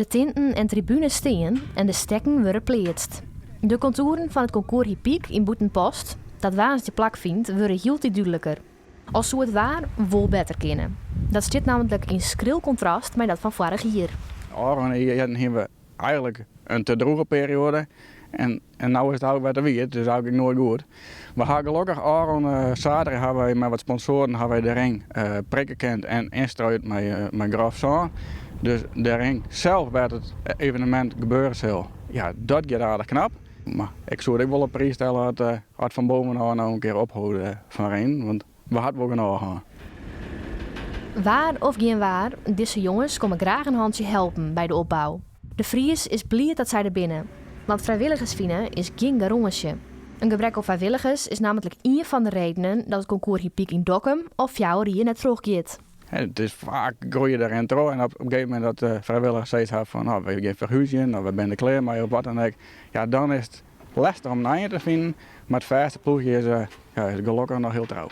De tinten en tribunes stean en de stekken wurde pleatst. De kontoeren fan it konkoers hippyk yn Bûtenpost, dat woansdei plakfynt, wurde hieltyd dúdliker. Al soe it waar wol better kinne. Dat stiet nammentlik yn skril kontrast mei dat fan foarich jier. Ôfrûne jierren hiene we eigenlik in te drûge perioade en no is it eigentlik wer te wiet, dus eigentlik noait goed. We ha gelokkich ôfrûne saterdei ha wy mei wat sponsoaren ha wy de ring prikke kind en ynstruid mei grof sân. Dus de ring sels wêr't it evenemint gebeure sil, ja, dat giet aardich knap. Mar ik soe it ek wol op priis stelle at fan boven ôf no in kear opholdt fan reinen, want we ha it wol genôch hân. Waar of gjin waar, dizze jonges komme graach in hantsje helpen by de opbou. De Vries is bliid dat sy der binne, want frijwilligers fine is gjin garânsje. In gebrek oan frijwilligers is nammentlik ien fan de redenen dat it konkoers hippyk yn Dokkum al 4 jier net trochgiet. Het is faak groeie der en troch en op in gegeven momint dat de frijwilligers sayts ha fan no, wy gean ferhúzjen of we binne der klear mei of wat dan ek, ja, dan is it lestich om nijen te finen, mar it fêste ploechje is, ja, is gelokkich noch hiel trou.